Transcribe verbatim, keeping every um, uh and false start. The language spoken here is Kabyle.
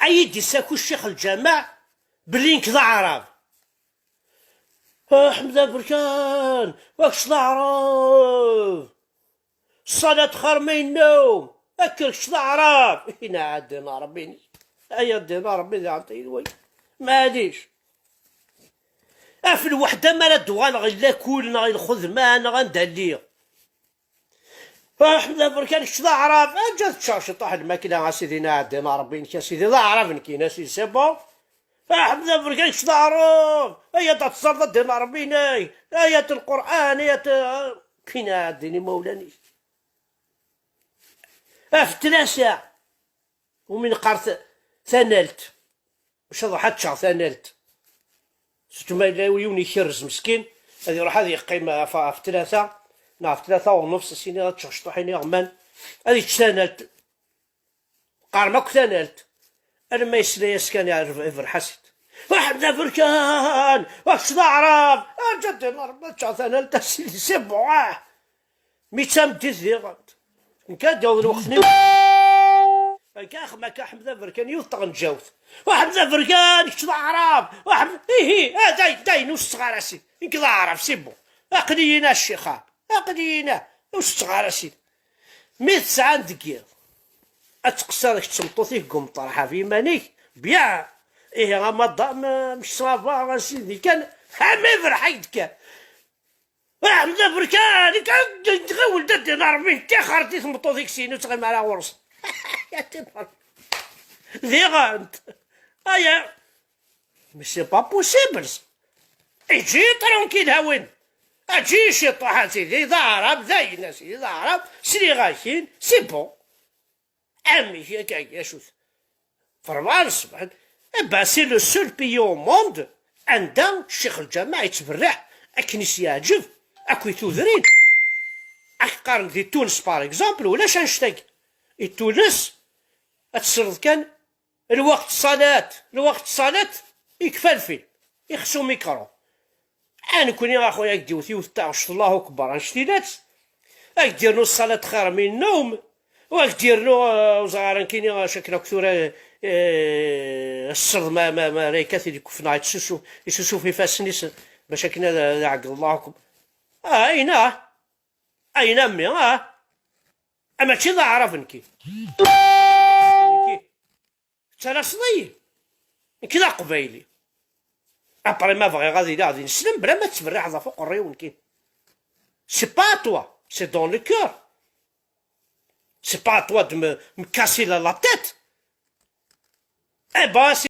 Ay d-isaki ccix lǧameɛ belli nekk d aɛrab. Ḥmed Aberkan, wa kečč d aɛrab. Ṣṣalat xir ma yennum. Akker kečč d aɛrab. Inɛa ddin Ṛebbi-nnek. Aya ddin Ṛebbi di ɛṭi lway. Maɛlic. Af lweḥda mi ara d-uɣaleɣ i lakul neɣ i lxedma neɣ anda lliɣ. Ḥmed Aberkan kečč d aɛrab. Aǧǧa ad ččeɣ ciṭuḥ lmakla a sidi, inɛa ddin Ṛebbi-nnek a sidi, d aɛrab nekkini a sidi, c'est bon. Ḥmed Aberkan kečč d aɛrab. Ay ad teẓreḍ a ddin Ṛebbi-nnek. Ayat lqur'an, ayat. Kina a ddin imawlan-ik. Af tlata. Umi neqqar t-, tanalt. Maca ad ruḥ ad ččeɣ tanalt. Surtout ma yella yiwen ikerrez meskin, ad iruḥ ad yeqqim ɣef, ɣef tlata, neɣ ɣef tlata u nefs, as-iniɣ ad ččeɣ cṭuḥ-ini iɣman, ad yečč tanalt. Qqarem akk tanalt. Alamma yesla-yas kan iberreḥ-as-id. Ḥmed Aberkan! Wa kečč d aɛrab! Aǧǧa ddin Ṛebbi ad ččeɣ tanalt, a sidi, c'est bon, ah! Mi d tameddit diɣen. Nekk ad d-yaweḍ lweqt-nni. Akka axem akka Ḥmed Aberkan yiwet tɣenǧawt. Wa Ḥmed Aberkan, kečč d aɛrab. Wa Ḥmed, ihi, ah, day, day, ur setteɣ ara sidi. Nekk d aɛrab, c'est bon. Aql-iyi-na a ccix-a. Aql-iyi-na. Ur setteɣ ara sidi. Mi tesɛan deg yiḍ. Ad tqeṣṣer kečč d tmeṭṭut-ik deg umeṭreḥ ɣef yiman-ik. Bien. Ihi, a madame, amek ça va, a sidi, kan. Ha, ma iberreḥ-ak-d kan. Ḥmed Aberkan, kan tɣiwel d ddin Ṛebbi, ṭixer di tmeṭṭut-ik sin, ur ttɣim ara ɣur-s. Diɣen, aya, mais c'est pas possible. Eǧǧ-iyi tranquille, a win. Eǧǧ-iyi ciṭuḥ, a sidi, d aɛrab, dayen, a sidi, d aɛrab, sliɣ-ak-in, c'est bon. Amek akka, acu-t? F rebɛa n ṣṣbeḥ, eh ben, c'est le seul pays au monde anda ccix lǧameɛ yettberriḥ akken i s-yeɛǧeb akk i tudrin. Ad k-qqaren di Tunes, par exemple, ulac annect-agi. I Tunes, ad tesleḍ kan lweqt ṣṣalat, lweqt ṣṣalat, yekfa lfil, ixes umikru. A nekkni, a xuya, ad k-d-iwet yiwet n taɣect, Allahu Akbar, annect-ilat, ad k-d-yernu ṣṣalat xir min nnum, u ad k-d-yernu, eh, uẓɣar nekkini, eh, akken akk tura, eh, ṣṣeḍ ma, ma, ma ara yekkat i deg ufennaɣ, yetsusuf, yetsusuf ifassen-is, bac akken ad, ad iɛeggeḍ, Allahu Akbar. Ah, ayen, ah, ayen a mmi, ah, ah, mačči d aɛrab nekki. Nekki. Tettalaseḍ-iyi. Nekk d aqbayli. Après ma bɣiɣ ad iliɣ d ineslem, bla ma tettberriḥeḍ ɣef uqerriw nekkini. C'est pas à toi, c'est dans le cœur. C'est pas à toi de me, me casser la, la tête. Eh ben,